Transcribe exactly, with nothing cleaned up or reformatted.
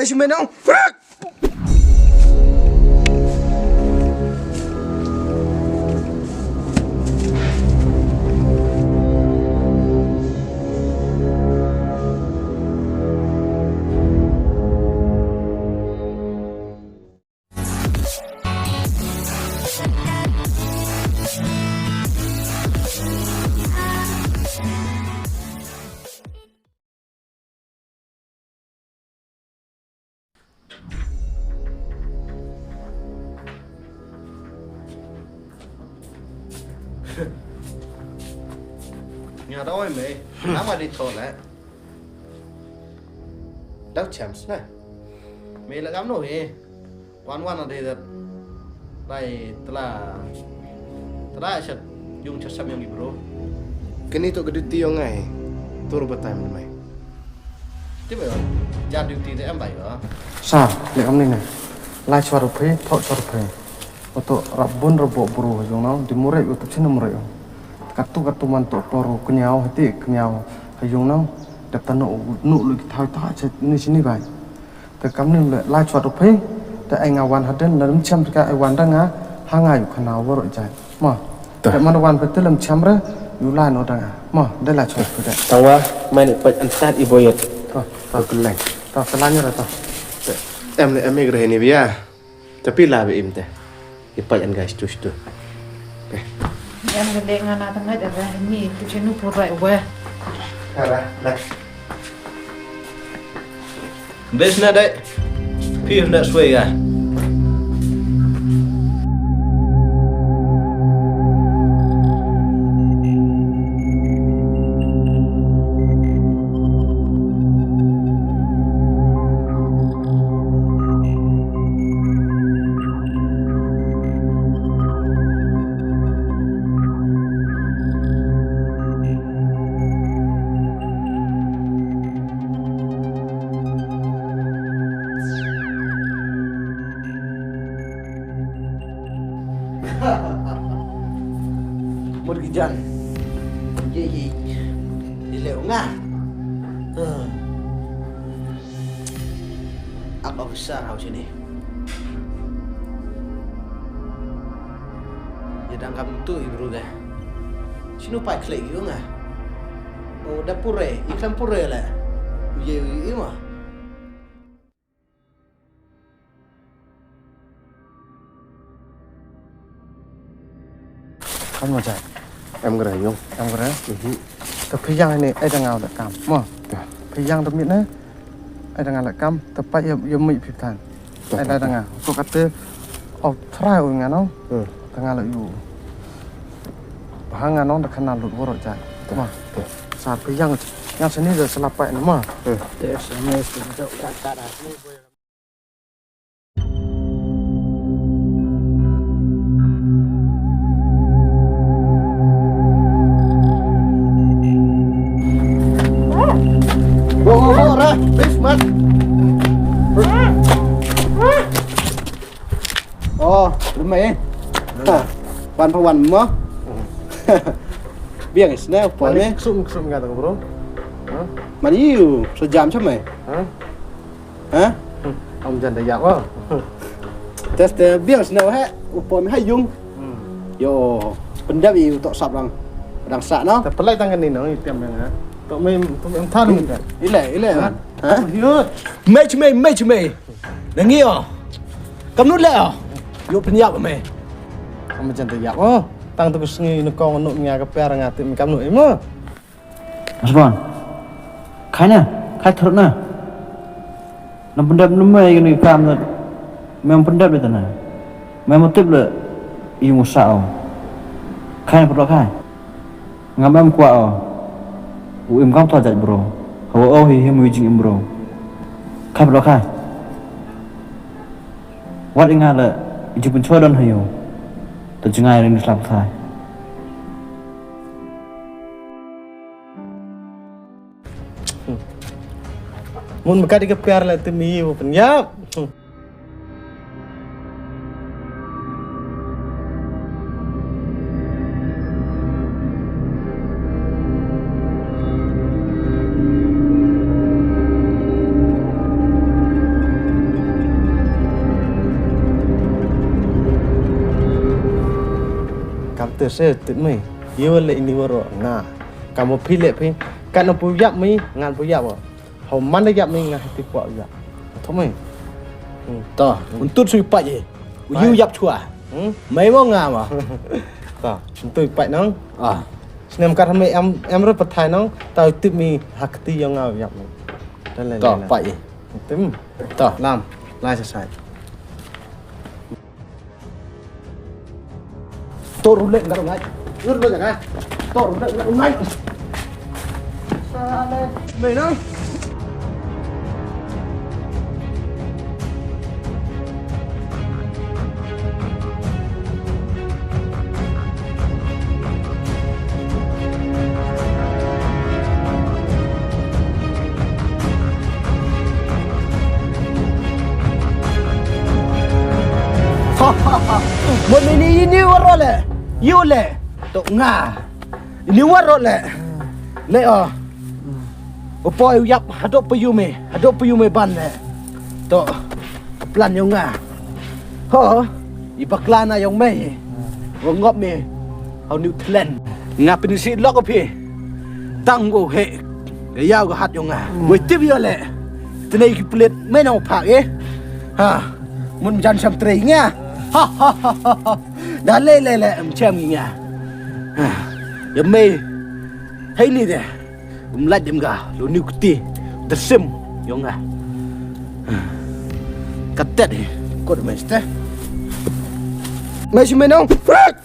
Ai shi me nong. Frak! Nga da oi me, nama di thole. Dau chance na. Me la kam no he. Wan wan ade dat. Lai tla. Tla shat yung chasam yung ibro. Kini to ka duty yong ngai. Tur batai mai. Ti ba. Ja duty te em bai ba. Sa, le am ni ne. Lai chwa rupi, thok chwa rupi. Oto rabun rabo bro yung nau di murai oto china murai. Katu katu man to poru kenyau hati kenyau yung nau. Dep tanu nu lu ki thau ta chet ni sini bai. Te kam ning le lai chwa ruphei. Te ai nga wan haden na rim chem ka ai wan da nga. Ha nga yu khana wor jai. Mo. Te man wan pe te lem chem re. Yu lai no da nga. Mo, de lai chwa ruphei de. Tangwa, mai ni paj ansat i boyet. To, to keleng. To, keleng re to. Em ni em ik re ni bia. Tapi la be im te. I paj an guys tu tu. Em ga de nga na tang ngai da ni tu chenu pur rai we. Kara, next. Bes na dai. Pir na sway ga. Mut ki jan. Ye ye. Di leh nga. Ak officer hau sini. Ye dang kam tu i bru ga. Sinu pai klik yu nga. O da pure, i kam pure le. Ye i ma. Kam no jai. Em gre yung. Em gre. Mhm. Te phi yang ne ai da nga le kam. Mo. Te. Phi yang da mit ne. Ai da nga le kam te pa ye ye mi phi tan. Te, ai da te, da nga. Ko kate of try u nga no. Hmm. Da nga le yu. Ba nga no da kana lut woro jai. Te. Mo. Te. Sa phi yang yang sini da selapai ne mo. Hmm. Te S M S te jauh ka ta da. Go, go, go, ra, please, man. Oh, lemai eh. Ha, wan pa wan mo. Biang is na, pa ne. Ksum, ksum nga tang, bro. Ha? Mani yu, sejam chamai. Ha? Ha? Ong jan da ïap ah. Test te biang snow he, u pom ha yung. Hmm. Yo, pyndep i u tok sap dang. Dang sa no. Ta pelai tang kani no, i piam yang ha. Tok mem, tok mem than mem ta. Ile, ile man. Ha? Yut. Mech me, mech me. Nangi oh. Kam nu le oh. Yo pynïap me. Kam jan da ïap oh. Tang tu sngi no kong no nga ka per nga ti kam nu imo. Asbon. Khai na, khai thrut na. Nam pyndep nam me ïa kane ka kam na. Mem pyndep ïa tana. Mem tip le ïa u sa o. Khai na pyrlok khai. Ngam em kwah o. U im kam to jait bro. Hawa o hi him wi jing im bro. Khai pyrlok khai. Wat ïa nga le ïa ju pynchwa don ha ïa u. Te jngai ring slap thai. Mun maka di ka piar la te mi u pynïap. Te se tip mei. Ïa wa leh ini waroh nga. Ka mo phi leh phi. Ka na pu yap mei ngan pu yap wa. Hau man da yap mei nga hati kwah yap. Tho mei. Hmm. To, untut sui pat ye. Pat. Yu yap chua. Hmm? Mei mo nga mo. To, untut pat nong. Ah. Snem kat mei em em ro pathai nong. Tau tip mei hakti yong nga yap mei. To, pat ye. Tim. To. Lam. Lai sa sai. To rulet ngat ngai. Rulet ngat. To rulet ngat ngai. Sale. Mei nang. Mo ni ni ni waro le. Yu le. To nga. Ni waro le. Le o. Upoi u yap hadok pa yu me. Hadok pa yu me ban le. To. Plan yong nga. Ho. I bakla na yong me. Wa ngop me. Hau New Zealand. Nga pynsi lok phi. Tang go he. Ga yaw ga hat yong nga. Wei tip yo le. Tenei ki plet me na phak eh. Ha. Mun jan sam trei nga. Ha ha ha ha. Da le le le em chem nga. Ha. Ya me. Hei ni de. Um lait dem ga lo niu kti. Dersim yong nga. Katet hi. Kot me ste. Me si me nong. Frak.